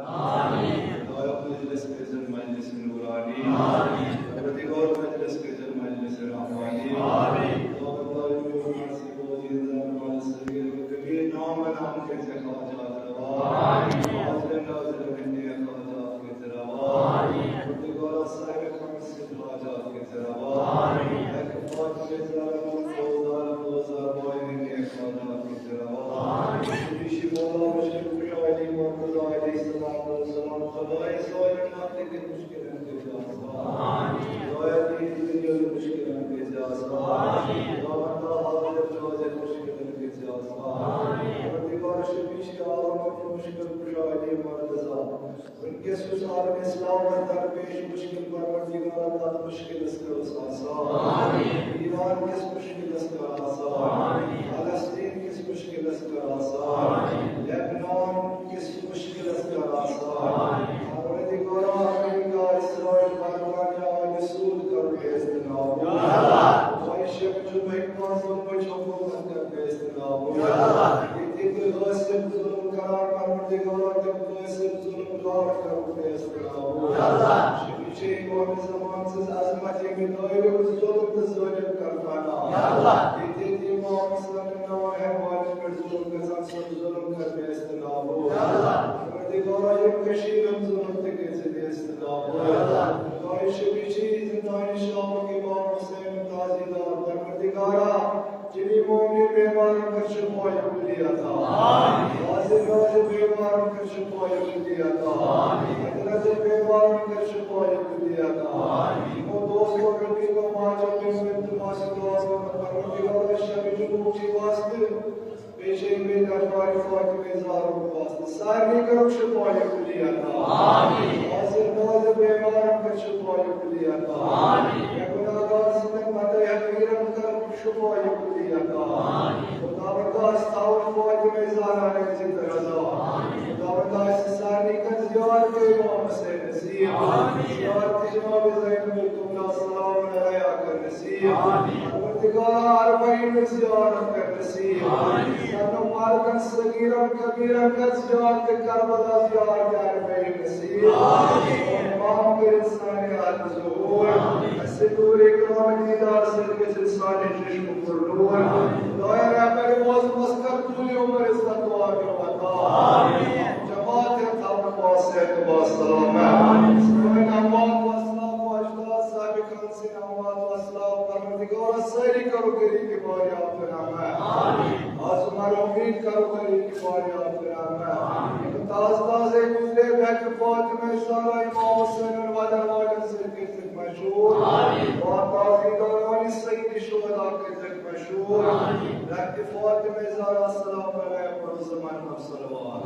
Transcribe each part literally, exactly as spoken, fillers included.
آمین۔ خدایا مجلس کٔرۍزٮ۪ن مجلس نورانی۔ آمین۔ پروردگار مجلس کٔرۍزٮ۪ن مجلس رحمانی۔ آمین۔ خداوندا یِم یور مرثی بوزی زن مال صغیر و کبیر نام نام کٔرۍزٮ۪کھ حاجات روا۔ آمین۔ حاضر ناظر ہٕنٛدۍ نیک حاجات کٔرۍزِ روا۔ آمین۔ پروردگارا سارے خان سٕنٛدۍ حاجات کٔرۍزِ روا۔ آمین۔ اے فاطمہ زہرا ہُنٛد روزدار، روزدار بایَن ہٕنٛدۍ نیک حاجات کٔرۍزِ روا۔ آمین۔ یہِ چھِ مولا مشکل کُشا علی مرتضی علیہ الصلوۃ والسلام، خداے سوال نہ تہِ کٔرۍ مشکلن کٔرۍزِ آسان۔ آمین۔ خدایا تِہنٛدِ دُنیاہٕکۍ مشکلن کٔرۍزِ آسان۔ آمین۔ خداوندا حاضر ناظر مشکلن کٔرۍزِ آسان۔ آمین۔ پروردگار شفیع عالم مشکل کُشا علی مرتضی۔ وٕنکیٚس یُس عالم اسلامس درپیش مشکل پروردگارا تتھ مشکلس کٔرٕس آسان۔ آمین۔ ایران کِس مشکلس کر آسان۔ آمین۔ فلسطین کِس مشکلس کر آسان۔ آمین۔ لبنان کِس مشکلس کر آسان۔ آمین۔ پروردگارا امریکہ، اسرائیل، برطانیہ، آل سعود کر بیست نابود۔ یا اللہ۔ خواہش ہے کہ جو ایک پانچ سو پچپن حکومت کر بیست نابود۔ یا اللہ۔ ییٚتہِ تہِ غٲصب ظُلم کران پروردگارا تِم غٲصب ظُلم دار کر بیست نابود۔ یا اللہ۔ شفیع امام زمان سٕنٛز عظمت ییٚمہِ دٲیرُک ظُلم تہٕ ظٲلِم کر فنا۔ یا اللہ۔ ییٚتہِ ییٚتہِ امام حسن ناو ہے مالِس پٮ۪ٹھ ظُلم گژھان، سُہ ظُلم کر بیست نابود۔ یا اللہ۔ پروردگارا ییٚمہِ کٔشیٖرِ ہُنٛد ظُلم تہِ گژھِ بیست نابود۔ یا اللہ۔ خداے شفیع زندان شامُک امام حسین تازیدار پروردگارا جنی مومنی بیمارن کر شفای کلی عطا۔ آمین۔ ناظر ناظر بیمارن کر شفای کلی عطا۔ آمین۔ حضرت بیمارن کر شفای کلی عطا۔ آمین۔ یِمو دوستو رفیقو ماجو بہنو التماس دعا کرو پروردگارا شب جمعہ کی واسطے پیشے میں دربار فاطمہ زہرا واسطے سارے کرو شفای کلی عطا۔ آمین۔ ناظر ناظر بیمارن کر شفای کلی عطا۔ آمین۔ گناہگار سندن مدد حقیرن کر شفای کلی عطا۔ آمین۔ خداوندا، اس تاون فاطمہ زہرا نے زندہ رضا۔ آمین۔ خداوندا، اس سارے کن زیارت امام حسین نصیب۔ آمین۔ زیارت جناب زینب الکبریٰ سلام علیہا کر نصیب۔ آمین۔ پروردگارا، اربعین زیارت کر نصیب۔ آمین۔ سنو مالکن صغیرن کبیرن کن زیارت کربلا زیارت اربعین نصیب۔ آمین۔ امام کر انسان حد ظہور۔ آمین۔ اسے نور اکرام دیدار سے گژھِ انسان چشم پر نور۔ آمین۔ خدایا رحمت باز مسکر طول عمر عزت و عافیت عطا۔ آمین۔ جماعت تھاو با صحت با سلامت۔ آمین۔ سوئے اموات و اسلاف و اجداد صاحب خان سین اموات و اسلاف پروردگارا ساری کرو کری کی باری آپ رحمت۔ آمین۔ آز مرحومین کرو کری کی باری آپ رحمت۔ آمین۔ تاز تازے گزرے بہت فاطمہ زہرا امام حسین الودر واجن سے کہتے مشہور۔ آمین۔ با تازی دورانی سید شہدا کہتے مشہور۔ آمین۔ رحمت فاطمہ زہرا سلام علیہا پر زمان صلوات۔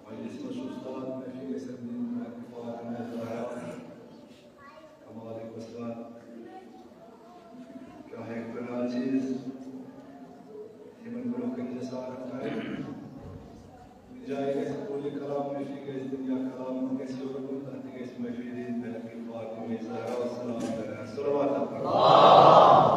مجلس منٛز چھُ اُستاد محفل گژھن دِنۍ، محفل فاطمہ زہرا، کمال اقبال۔ کیٛاہ ہیٚکہِ بہٕ ناچیز یِمن برٛونٛہہ کَنہِ جسارت کَرٕنۍ؟ کُنہِ جایہِ گژھِ کُلہِ کلام محفل گژھِ دِنۍ یا کلام گژھِ یورٕ کُن، تَتھ تہِ گژھِ محفل دِنۍ محفل فاطمہ زہرا سلام کران صلوات پَران۔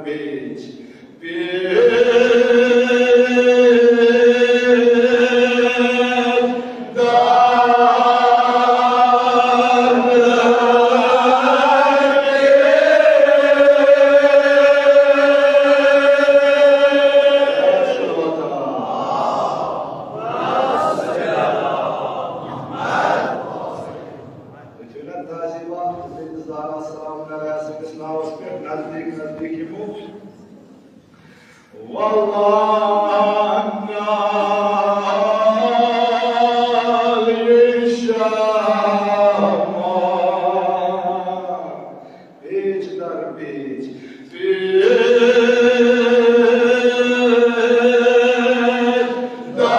پیچ، پیچ، دار۔ ٹھیک ہے نا، تازی وقت زندہ زارا سلام نہ رہا سکس ناوس پہ نزدیک نزدیک یمو۔ واللہ نال شامہ پیچ در پیچ، پیچ در۔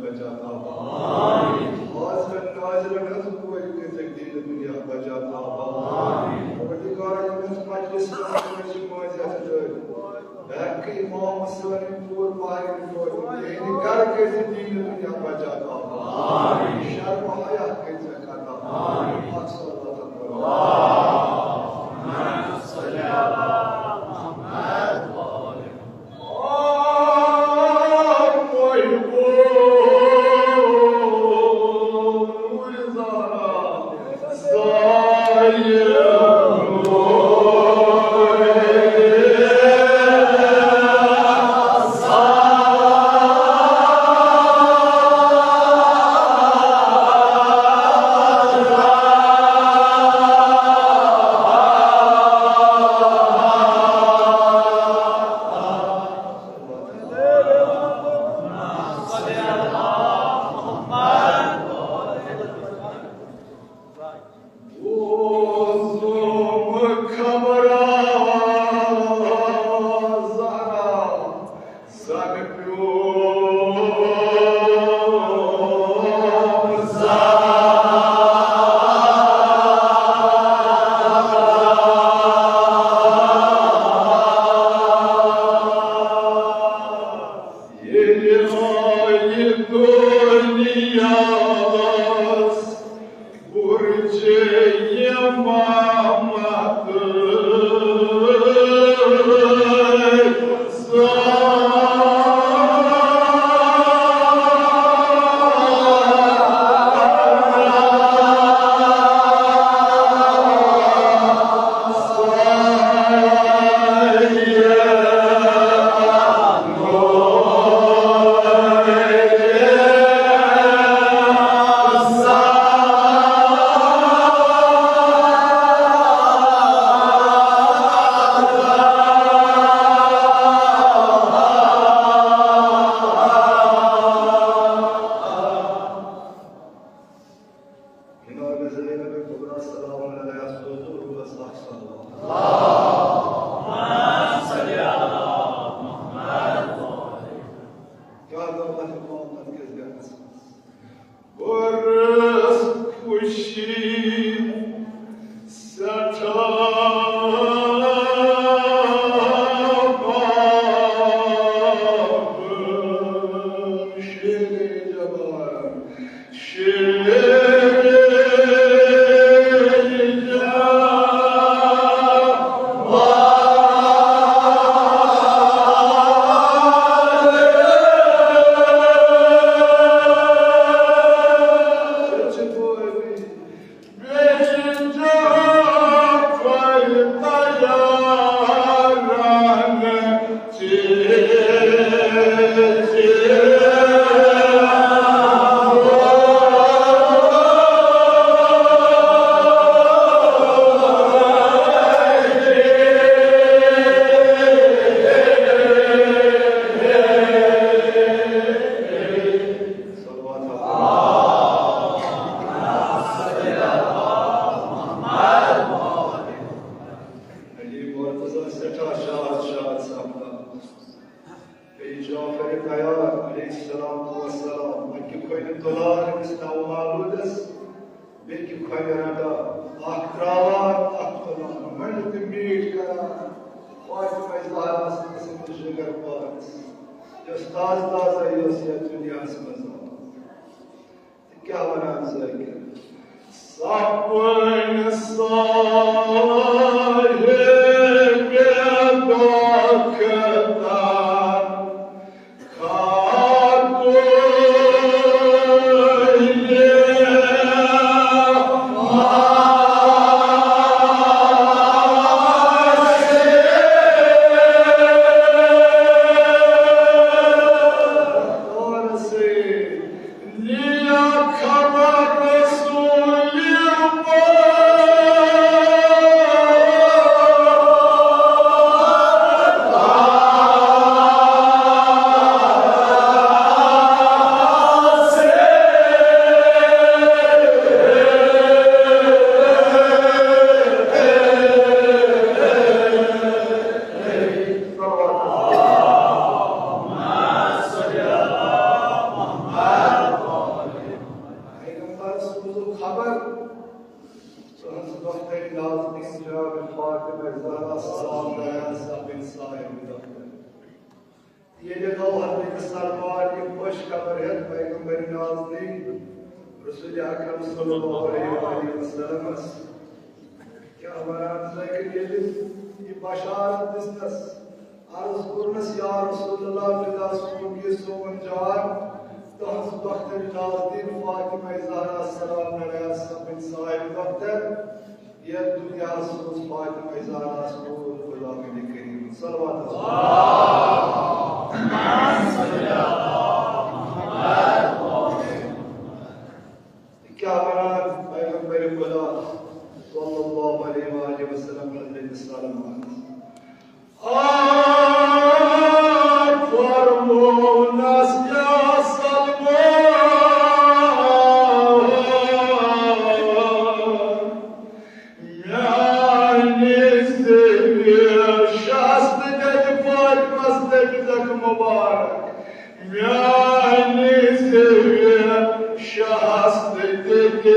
بچاتا۔ آمین۔ حاضرن ناظرن ہٕنٛز کورِ کٔرۍزٮ۪کھ دیٖنہِ دُنیا بچاتا۔ آمین۔ پروردگارا، یِم یَتھ مجلسہِ منٛز چھِ مٲنۍ زیادٕ لٲگۍ، بحق امام حسین پوٗرٕ ماہرین روزِ، یِہِنٛدِ گرٕ کٔرۍزِ دیٖنہِ دُنیا بچاتا۔ آمین۔ شرم و حیا کٔرۍزٮ۪کھ عطا۔ آمین۔ اکھ صلوات پرو۔ اللهم صل على محمد وآل ییٚلہِ آیہِ دُنیاہَس بُرجِ اِمامَتٕچ سایہِ۔ جناب زینب کبریٰ سلام علیہا سوزو روحس اکھ صلوات۔ کیٛاہ دولت محمد کِس گرس منٛز۔ بٔرٕس خوشی سٮ۪ٹھاہ باب شیرِ جوان۔ علی مرتضیٰ سٮ۪ٹھاہ شاد شاد سپدان۔ بیٚیہِ جعفر طیار علیہ الصلوۃ والسلام، اَکہِ کھۄنہِ تُلان أمِس نومولوٗدس، بیٚکہِ کھۄنہِ رٹان، اکھ تراوان، اکھ تُلان، مٔنٛڈۍ تہٕ میٖٹھۍ کران۔ فاطمہ زہرا ٲس أمِس جگر پانس، یۄس تازٕ تازٕ ٲس یتھ دُنیاہس منٛز آمٕژ۔ کیٛاہ وَنان ذٲکِر؟ سپٕنۍ صاحبِ دۄکھٕ تن خاتوٗنِ ماس۔ لیا خبر رسول پاک۔ سلام دایان صاحب صاحب دفتر۔ ییٚلہِ گوٚو حضرت سلمان یہِ خوش خبر ہٮ۪تھ پیغمبر نازنین رسول اکرم صلی اللہ علیہ وآلہ وسلمس۔ کیٛاہ وَنان زٲکِر ییٚلہِ یہِ بشارت دِژنس، عرض کوٚرنس، یا رسول اللہ، فدا سون یہِ سون جان، تُہنٛز بختر نازنین فاطمہ زہرا سلام نڑیان صاحب صاحب دفتر۔ یتھ دنیاہس منٛز فاطمہ زہراہس کوٗر غلام نبی کریم صلوات اللہ۔ کیٛاہ ونان پیغمبر خدا صلی اللہ علیہ وآلہ وسلم حضرت سلمان۔ آ فرمونس یا سلمان، میانہِ زیوِ شہس تہٕ دٮ۪دِ فاطمس دٔپِتھ مبارک، میانہِ زیوِ شہس تہٕ دٮ۪دِ یا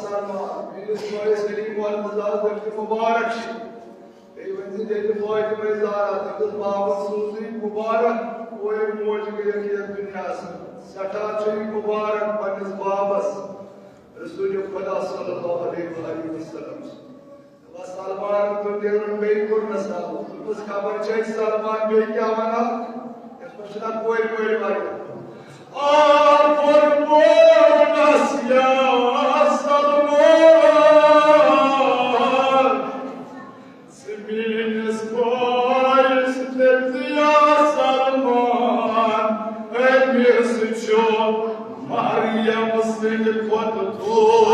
سلمان، میٲنِس مٲلِس علی محمد آز دٔپِتھ مُبارک چھِ۔ بیٚیہِ ؤنۍ زِ ییٚلہِ فاطمہ زہرا تٔمِس بابَس سوٗزٕے مُبارک، کورِ موج گٔیَکھ یَتھ دُنیاہَس منٛز۔ سٮ۪ٹھاہ چھُ یہِ مُبارک پنٛنِس بابَس، رسول خدا صلی اللہ علیہ وآلہ وسلم۔ بس سلمان تہٕ نیرُن بیٚیہِ کوٚر نہٕ سلام۔ دوٚپُس، خبر چھے سلمان بیٚیہِ کیٛاہ وَنان؟ یَتھ منٛز چھُنہ کورِ وورِ واریاہ۔ آ فرمونس یا سلمان، زمینس کورس تہٕ یا سلمان، أمِس چھُ مریم سٕنٛدِ کھۄتہٕ دوٗر۔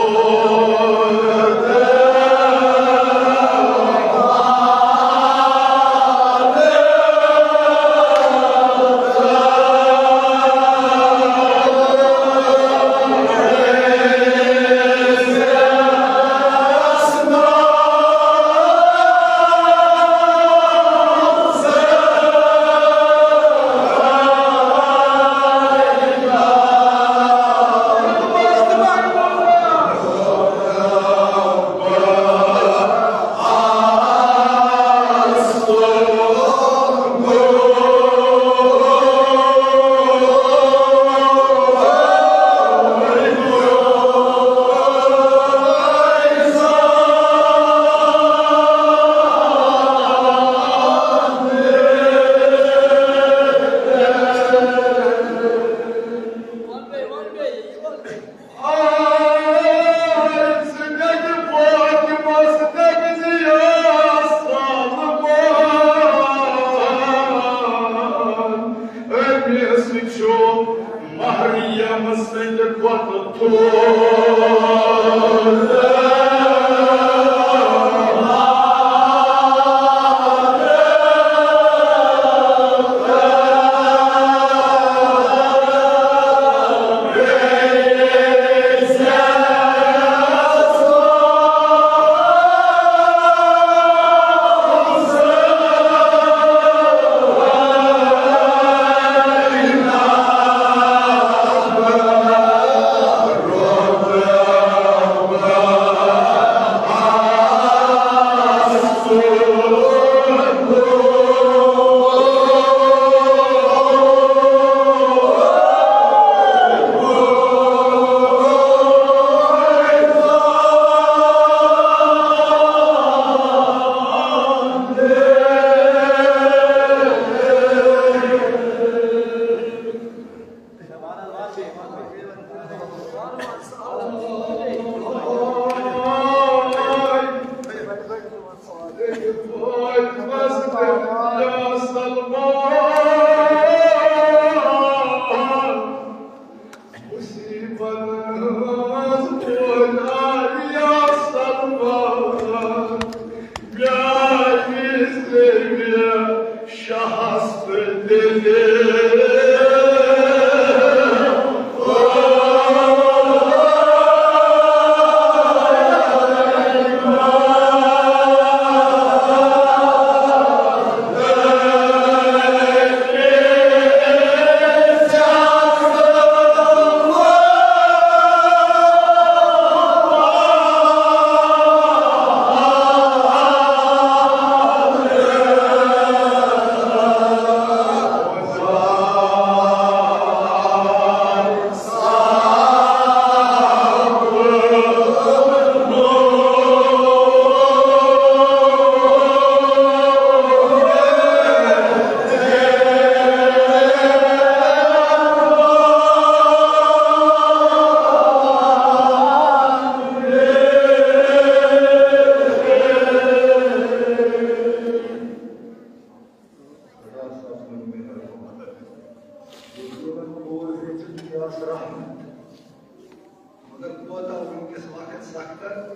مگر کوتاہ وٕنکیٚس وقت سختن،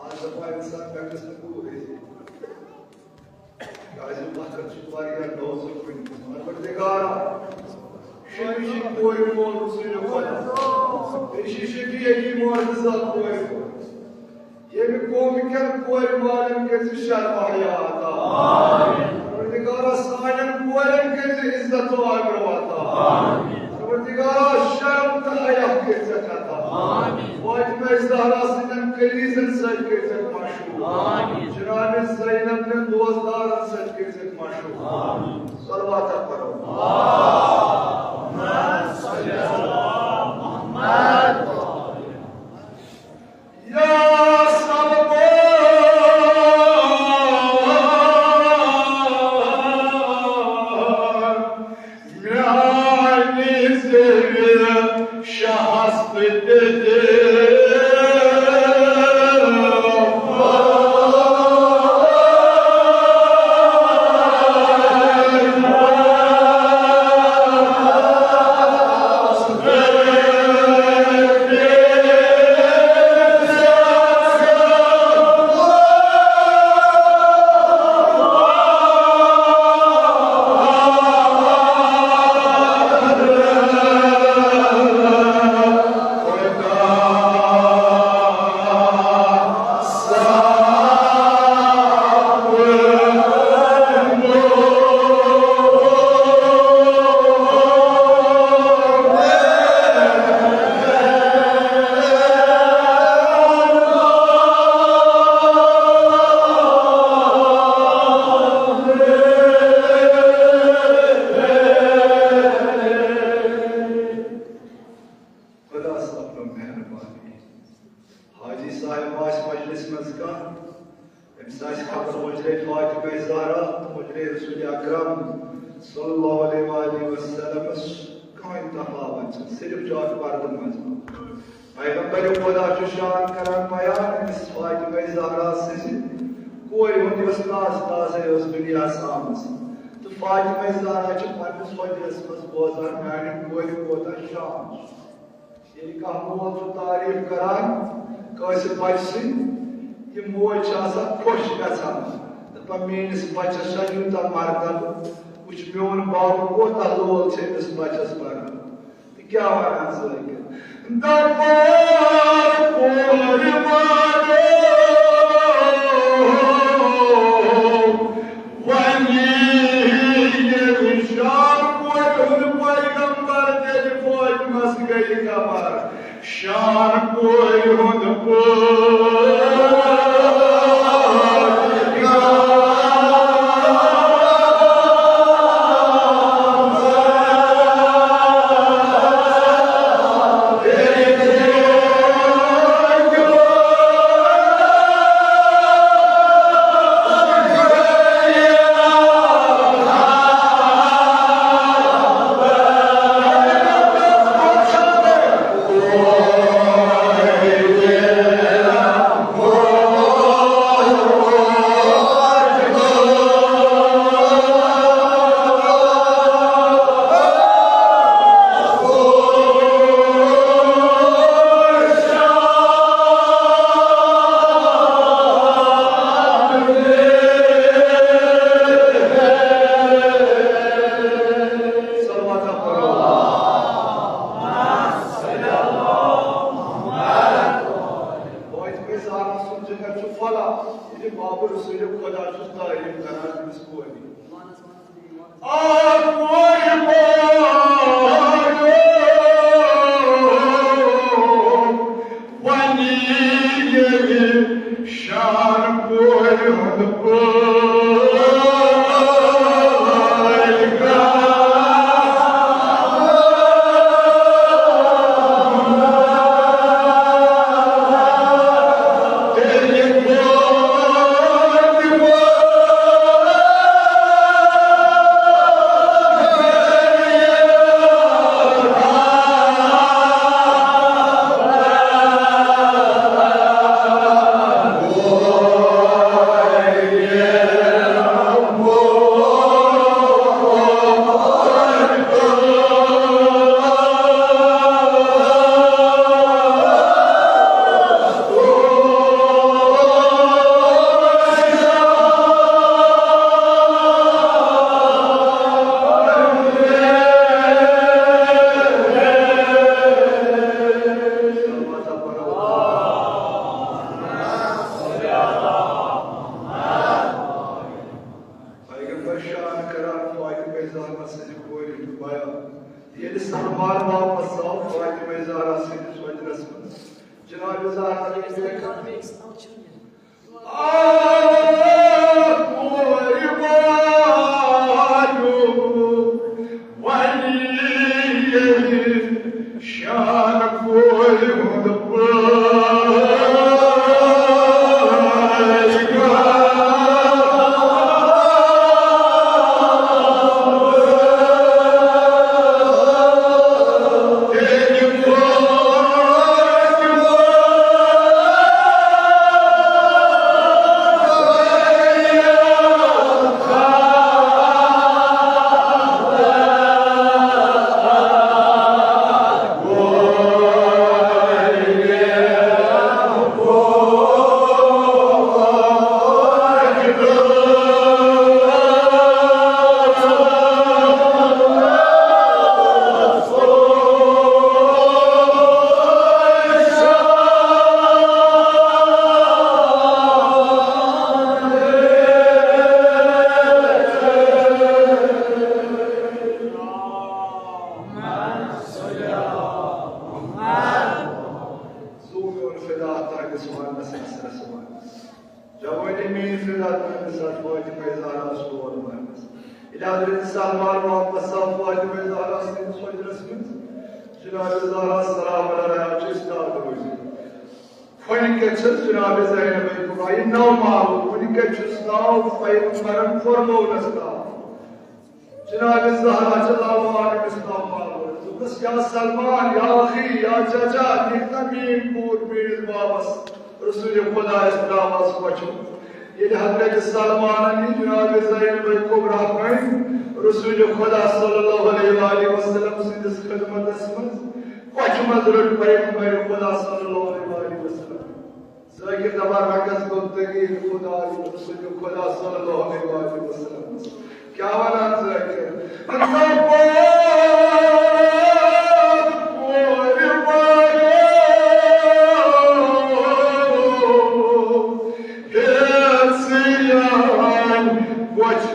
آز دپان انسان مےٚ گٔژھ نہٕ کوٗر ہیٚچھِنۍ۔ کیازِ وقت چھُ واریاہ نوزُک وٕنکیٚس۔ پروردگارا، شیٖشہِ کورِ مول ژٕ یوکُن۔ بیٚیہِ شیٖشہِ بیٚیہِ معجزہ کورِ مول۔ ییٚمہِ قومہٕ کٮ۪ن کورِ مالٮ۪ن کٔرۍ زِ شرم و حیا عطا۔ پروردگارا، سانٮ۪ن کورٮ۪ن کٔرۍ زِ عزت و آبرو عطا۔ پروردگارا، شرم تہٕ حیا کٔرۍ زِ عطا۔ فاطمہ زہرا سٕنٛدٮ۪ن قریٖبن سۭتۍ کٔرۍ زِ مشہوٗر۔ جناب زینب نٮ۪ن دوستدارن سۭتۍ کٔرۍ زِ مشہوٗر۔ صلوات پرو۔ یا سلام، میانہِ زیوِ شاہس تہٕ دِدِ۔ خدا صٲب، مہربٲنی۔ حاجی صاحب آسہِ مجلس منٛز کانٛہہ، أمِس آسہِ خبر حجرے فاطمہ زہرا تہٕ حجرے رسول اکرم صلی اللہ علیہ وآلہ وسلمس کٕہٕنۍ تفاوت چھُنہٕ، صرف چھُ اکھ پردٕ منٛز۔ پیغمبر خدا چھُ شان کران بیان أمِس فاطمہ زہرا سٕنٛزِ کورِ ہُنٛد، یۄس تازٕ تازَے ٲس دُنیاہَس آمٕژ۔ تہٕ فاطمہ زہرا چھِ پننِس حجرس منٛز بوزان میانہِ کورِ کوتاہ شان چھُ۔ ییٚلہِ کانٛہہ مول چھُ تعریٖف کران کٲنٛسہِ بچہٕ سٕنٛدۍ، یہِ موج چھِ آسان خۄش گژھان، دَپان، "میٛٲنِس بچس چھا یوٗتاہ مردم، وٕچھ میون باب کوٗتاہ لول چھُ أمِس بچس بَران۔" تہٕ کیٛاہ وَنان سٲنۍ کِنۍ؟ دَپان، "قۄربانو، وۄنۍ ییٚلہِ شام کورِ ہُنٛد پیغمبر تیٚلہِ فاطمس گٔے خبر۔" شان کورِ ہُنٛد پٲٹھۍ۔ فاطمہ زہرا سُنٛد جگر چھُ پھۄلان، ییٚلہِ بابہٕ رسول خدا چھُس تعریٖف کران تٔمِس کورِ۔ آ کورِ بابہٕ، وۄنۍ ییٚلہِ شان کورِ ہُنٛد پٲٹھۍ۔ پیغمبر شان کران فاطمہ زہرا سٕنٛدِ کورِ ہُنٛد بیان۔ ییٚلہِ سلمان واپس آو فاطمہ زہرا سٕنٛدِس حُجرس منٛز، جناب زہرا چھِ لیکھان، آ کورِ مالیو، وۄنۍ ییٚلہِ شان کورِ ہُنٛد پٲٹھۍ۔ زوٗ میون فدا تُہنٛدِس وَننَس اَثرَس منٛز۔ جوٲنی میٛٲنۍ فدا تُہنٛدِس اَتھ فاطمہ زہرا سُنٛد وَننَس۔ ییٚلہِ حضرت سلمان واپس آو فاطمہ زہرا سٕنٛدِس حُجرَس منٛز، جناب زہرا سلام علیہا چھِ استاد روزی۔ وۄنۍ کتہِ چھس جناب زینب کبریٰ یہِ نو معلوم؟ وۄنۍ کتہِ چھُس ناو پیغمبرن فرموونس تام؟ جناب زہرا چھِ لاوان أمِس نو معلوم۔ دوٚپنس، یا سلمان، یا اخی، یا چچا، نِکھ نہ میٲنۍ کوٗر میٲنِس بابس رسول خدایس تراوس وچھُن۔ ییٚلہِ حضرت سلمانن یہِ جناب زینب کبریٰ بنۍ رسول خدا صلی اللہ علیہ وآلہ وسلم سٕنٛدِس خدمتس منٛز، پچہِ منٛز رٔٹ پیغمبر خدا صلی اللہ علیہ وسلم۔ ذٲکِر دپان، رۄپیس گوٚو دٔلیٖل خدا، یہِ چھُ خدا صلی اللہ علیہ وسلم۔ کیٛاہ ونان ذٲکِر؟ دپان، کورِ والو، ہے ژٕ یان بۄچھِ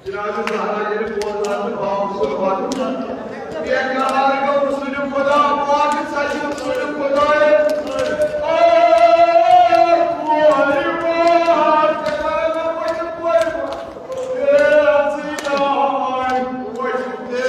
جناب زہرا ییٚلہِ بوزان تہٕ باوُن سُہ وَنُن، بے قرار گوٚو رسول خدا پاک، سچ رسول خدایَس۔ اے کورِ ماجہِ، اے ژٕ جان، وٕچھ تہِ۔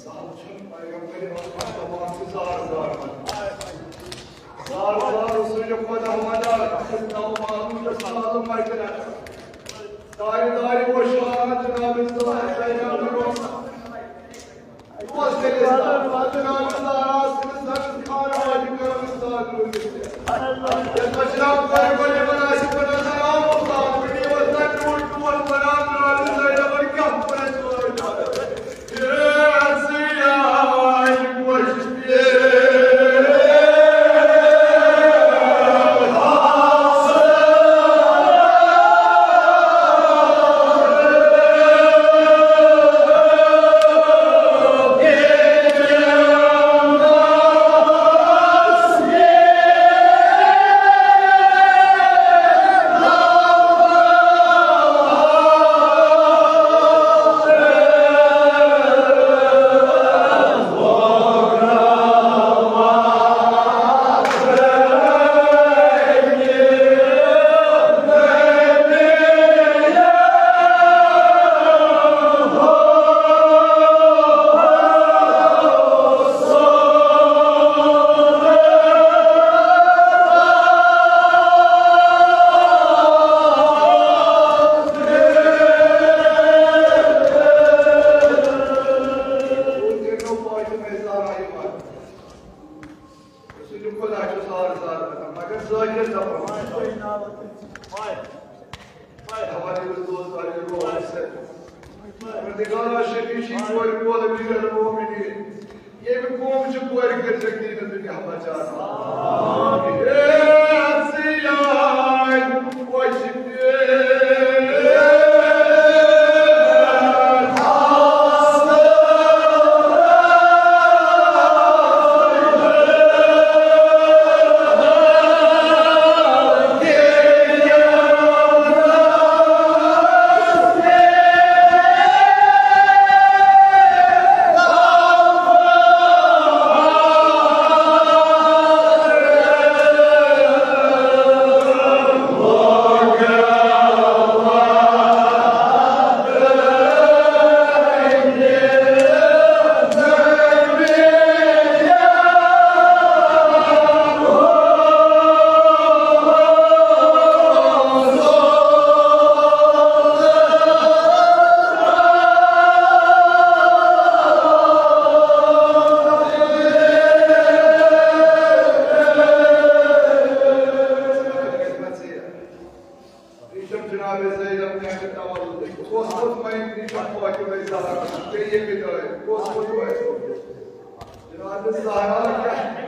سہل چھُنہٕ پیغمبر مصطفیٰ چھُ زار زار وَنان۔ زار زار رسول خدا وَنان، اَسہِ ناو معلوم چھُ سہل مَتہِ رَٹان۔ دارِ دارِ وٕچھان جناب زہرا پیغمبر اوس۔ اوس تیٚلہِ زار جناب زہرا سٕنٛدِس نَفسَس خانہٕ واجہِ کٔرمٕژ زار روٗزِتھ۔ یَتھ منٛز جناب کورِ کورِ وَنان چھِ، وَنان زار آمُت زار، وٕنی اوس نہ ٹوٗٹھ ٹوٹھ وَنان جناب زینبَن کیٛاہ وَنان چھِ وَنان۔ رسول خدا چھُ زار زار کران، مگر ظٲہِر دَپان۔ ہمارے دوست والے لوگ ہیں۔ پروردگارا شفیع چھُ کورِ مول امیر المومنین۔ ییٚمہِ قوم چھِ کورِ کٔرۍ زیٚکھ دیٖنَس دُنیا بچاونہٕ۔ اے عزیزان، وۄنۍ چھِ تم جناب زینب نے تولد، کس مطمئن تھی تم فاطمہ زہرا، بیٚیہِ ییٚمہِ دۄہ، کس مطمئن؟ جناب زہرا کیٛاہ؟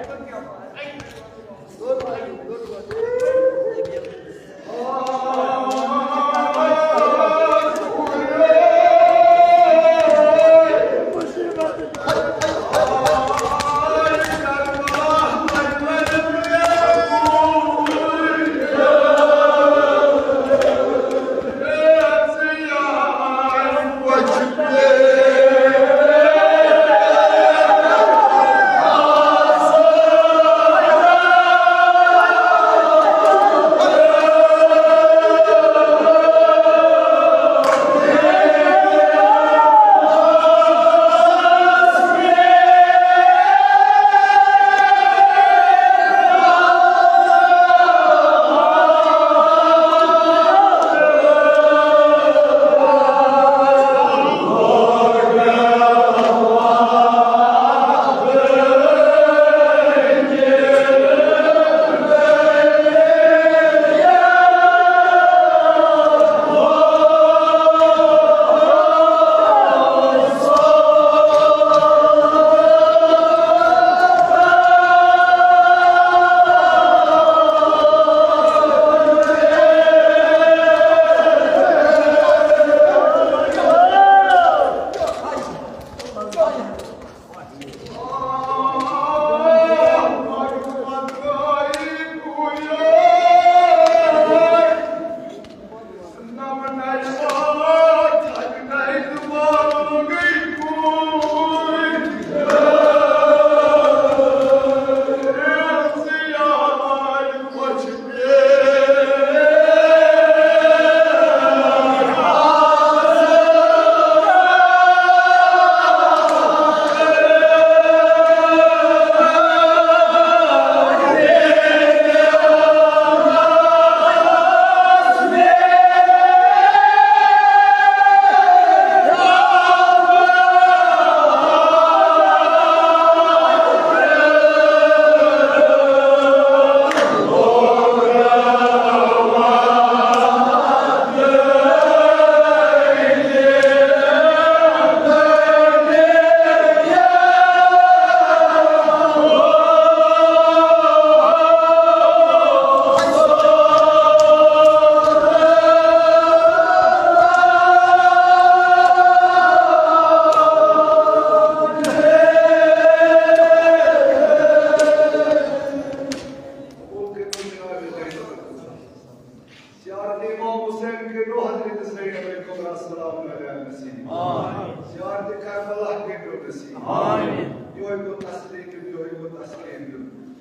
زیارت امام حسین کٔرِو حضرت زینب کبریٰ سلام علیہا نصیب۔ آمین۔ زیارت کربلا کٔرِو نصیب۔ آمین۔ یہوے گوٚو تسلی دیُن، یہوے گوٚو تسکین دیُن۔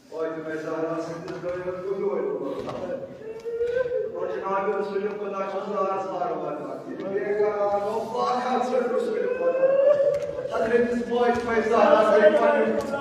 فاطمہ زہرا سٕنٛدِس غٲرس گوٚو یہوے گوٚو۔ اور جناب رسول خدا چھُ زار زار واتان۔ ییٚلہِ بے قرار گوٚو، پاک حضرت رسول خدا۔ حضرت فاطمہ زہرا گٔے پنٕنۍ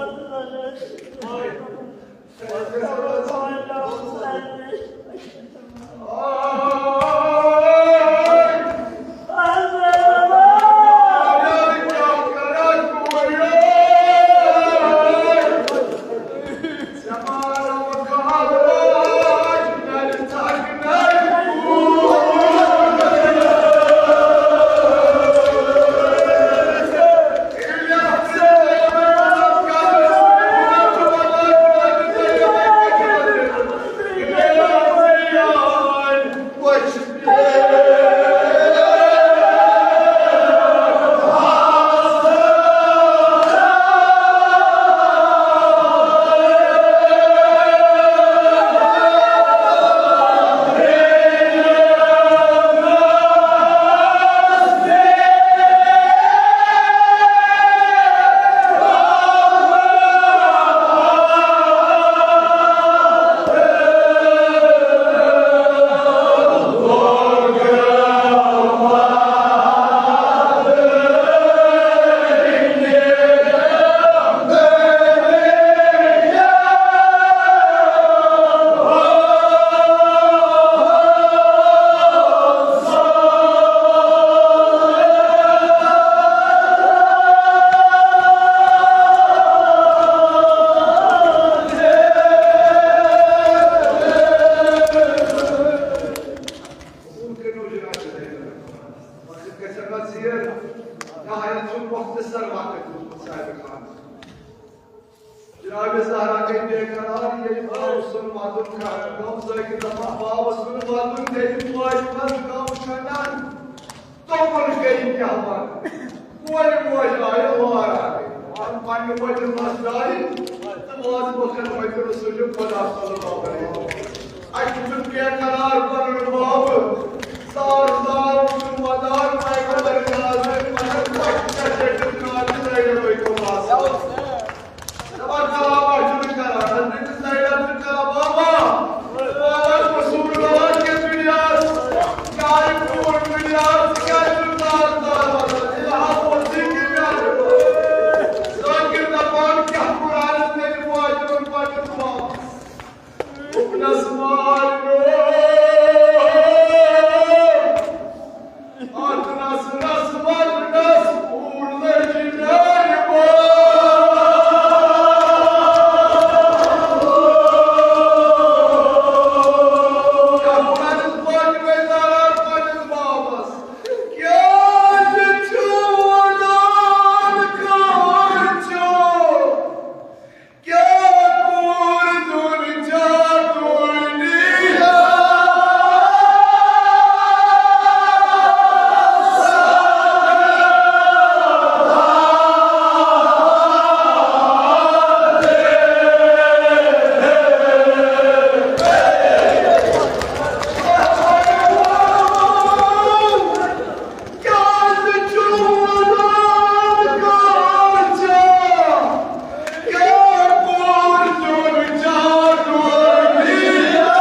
بابا سُنٛد وَدُن تیٚلہِ فاطمہ کم چھُنن۔ توٚمُل گٔے کیٛاہ وَنہٕ؟ کورِ موج آیہِ وارٕ۔ پننہِ وَدُن منٛز درٛایہِ تہٕ وازٕ مۄکھن وٲتۍ رسول خدا صلی اللہ علیہ وسلم۔ اَتہِ چھُ بے قرار پنُن بابہٕ۔ زار زار چھُ ودان پیغمبر نازل، مگر پتہٕ کیٛاہ چھِ نازل زینب بیت اللہ۔ دَپان، کلام چھُنہٕ کران۔ حضرت زینب چھِ کران، بابا، بابا، رسول اللہ کِس دُنیاہَس، چاہے کوٗر دُنیاہَس، کیٛازِ چھُ زار زار وَنان؟ ییٚلہِ حق اوس یہِ کہِ مےٚ ذٲکِر دَپان، کیٛاہ قرآنَس میٛانہِ واجبَن پَتہٕ دُعا۔ اُکنَس مارنو، اَتھ نَس نَس وَتنَس اوٗڑ لٔجہِ میٛانہِ بابا۔ کیٛاہ وَنَس پنٛنِس زارَس، پنٛنِس بابَس؟ کیٛازِ چھُ وَنان کانٛہہ چھُ؟ کیٛاہ کوٗر دیُن چھا دُنیا؟ کیٛازِ چھُ وَنان کانٛہہ چھا؟ کیٛاہ کوٗر دیُن چھا دُنیا؟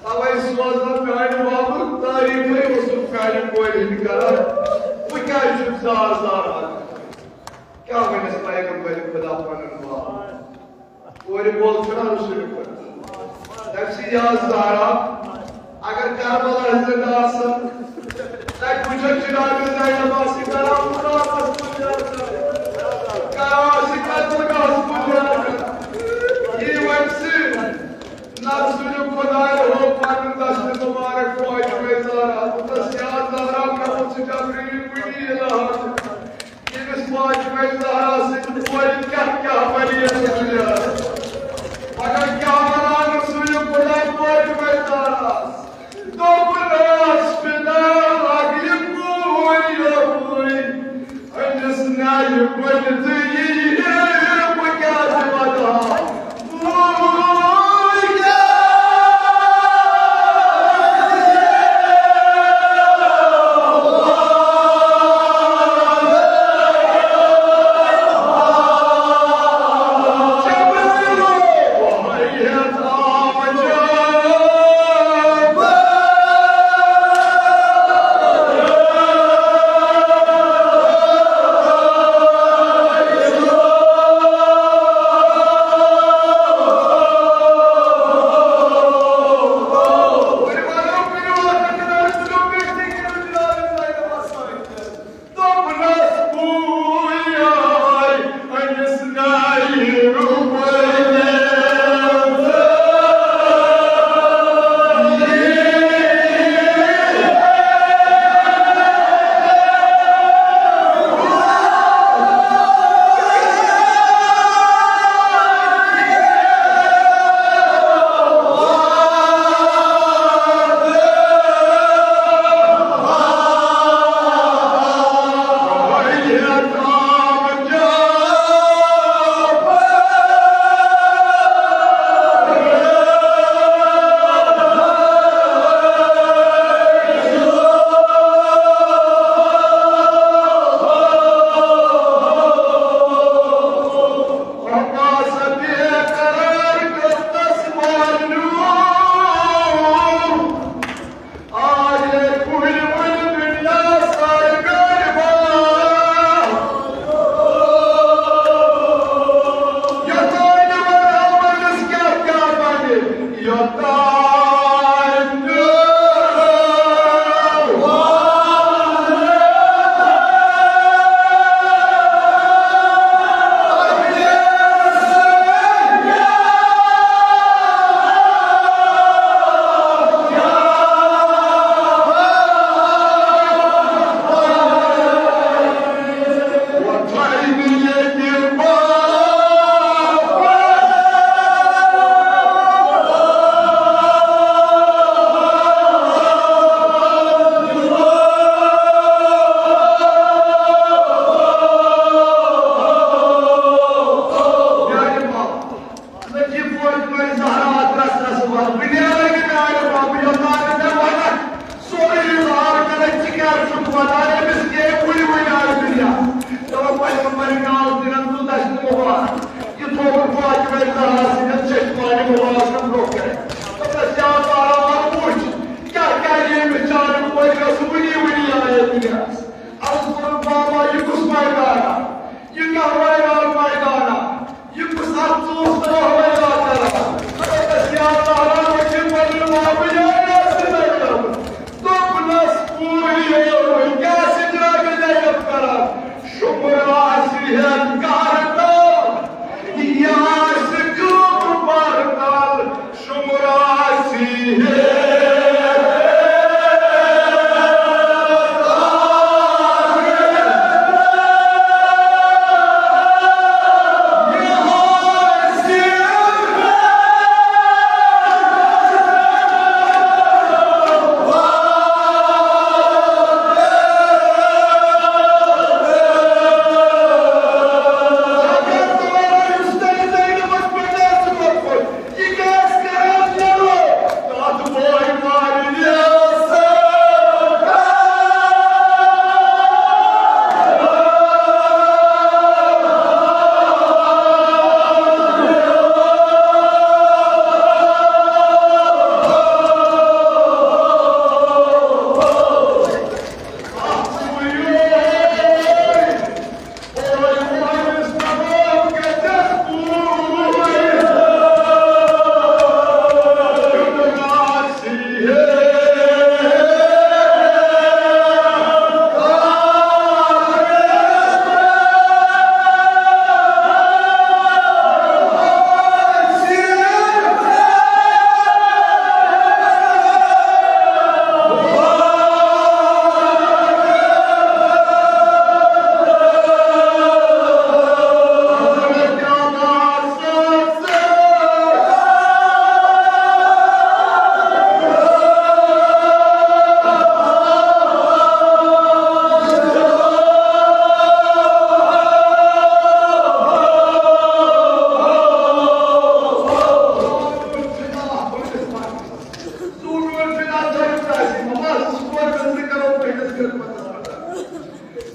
توے سوزان میانہِ بابہٕ تعریفے اوسُم میانہِ کورِ ہٕنٛدِ کران۔ بہٕ کیازِ چھُس زار زار وَنان؟ کیٛاہ وَنٮ۪س پیغمبر خدا پنُن باب؟ کورِ بول چھُنہ رسول خدا؟ دَپہِ سُہ یا زہرا، اگر کربلا زندہ آسن، تَتہِ وٕچھن جناب زینب آسہِ کران خداس کُن زیارت، کران آسہِ قتل گاہس کُن زیارت۔ یی وَنہِ سُہ، نہ رسول خدایو ہوو پنُن دست مبارک فاطمہ زہرا، دوٚپنس، یا زہرا، مےٚ ووٚن سُہ جبریل وٕنی الہام۔ ییٚمِس فاطمہ زہرا سٕنٛدِ کورِ کیٛاہ کیٛاہ وَنہِ یَتھ دُنیاہَس۔ مگر کیٛاہ وَنان رسول خدا فاطمہ زہراہَس؟ دوٚپُن،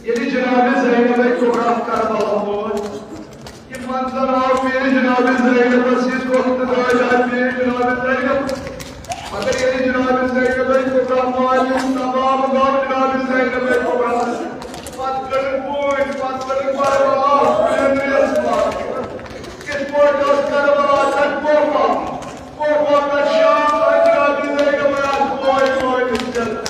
ییٚلہِ جناب زینب کبریٰ کربلا وٲژ، یہِ منظر آو پیٖر جناب زینبس، یُس وقت درٛاو پیٖر جناب زینب۔ مگر ییٚلہِ جناب زینب کبریٰ ماجہِ ہُنٛد تمام گوٚو جناب زینب کبریٰ، پتہٕ کٔرٕکھ بوٗلۍ، پتہٕ کٔرٕکھ برباد، کُلٮ۪ن ریس پتھ۔ یِتھ پٲٹھۍ ٲس کربلا پٮ۪ٹھ کوفہ، کوفہ پٮ۪ٹھ شام تام جناب زینب ٲس بوے مٲلِس چلان۔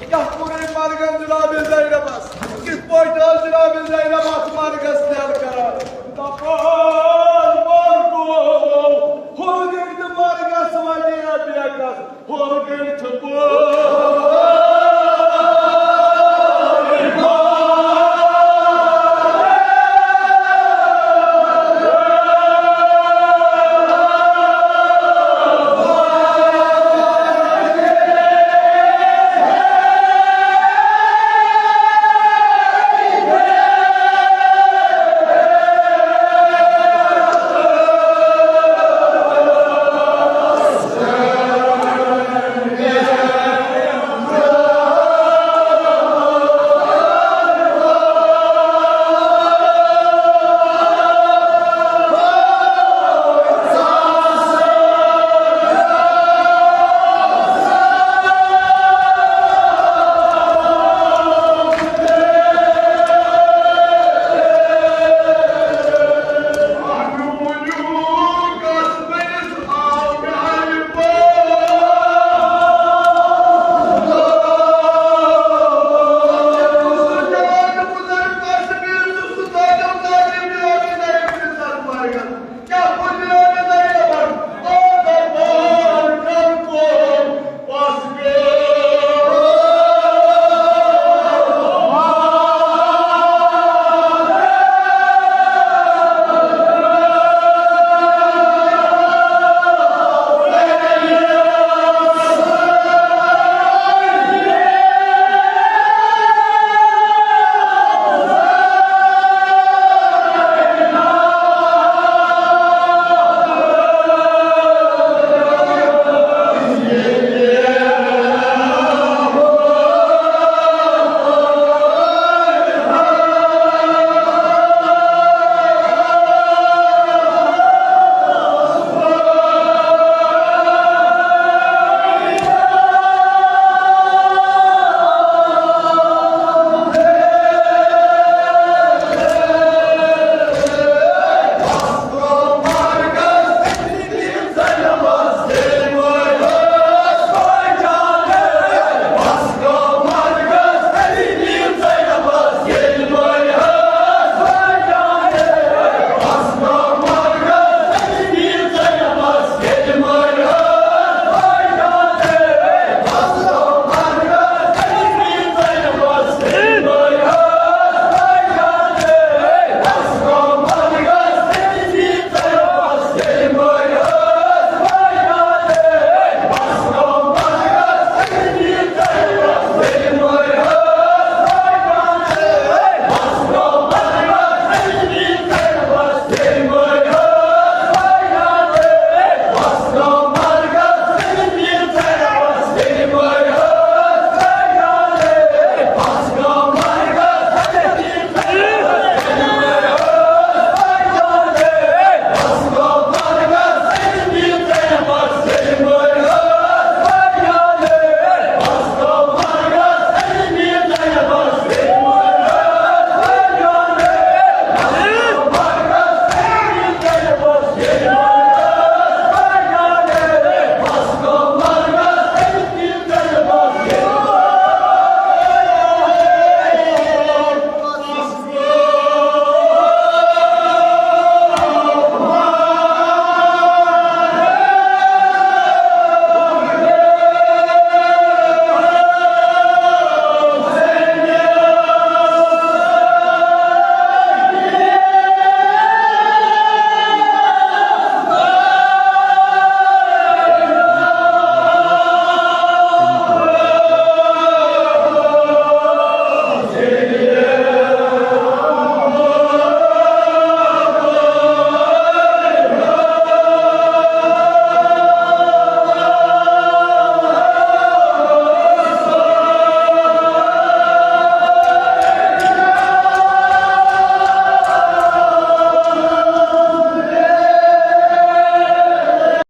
کیٛاہ کوٚر أمۍ مرگن جناب زینبس؟ کِتھ پٲٹھۍ ٲس جناب زینب اتھ مرگس نیل کران؟ دپان، مر گوٚو، ہُرٕ گٔنٛڈۍ تہٕ مرگس ونے بیگس، ہُرٕ گٔنٛڈۍ چھُ بوٚڑ۔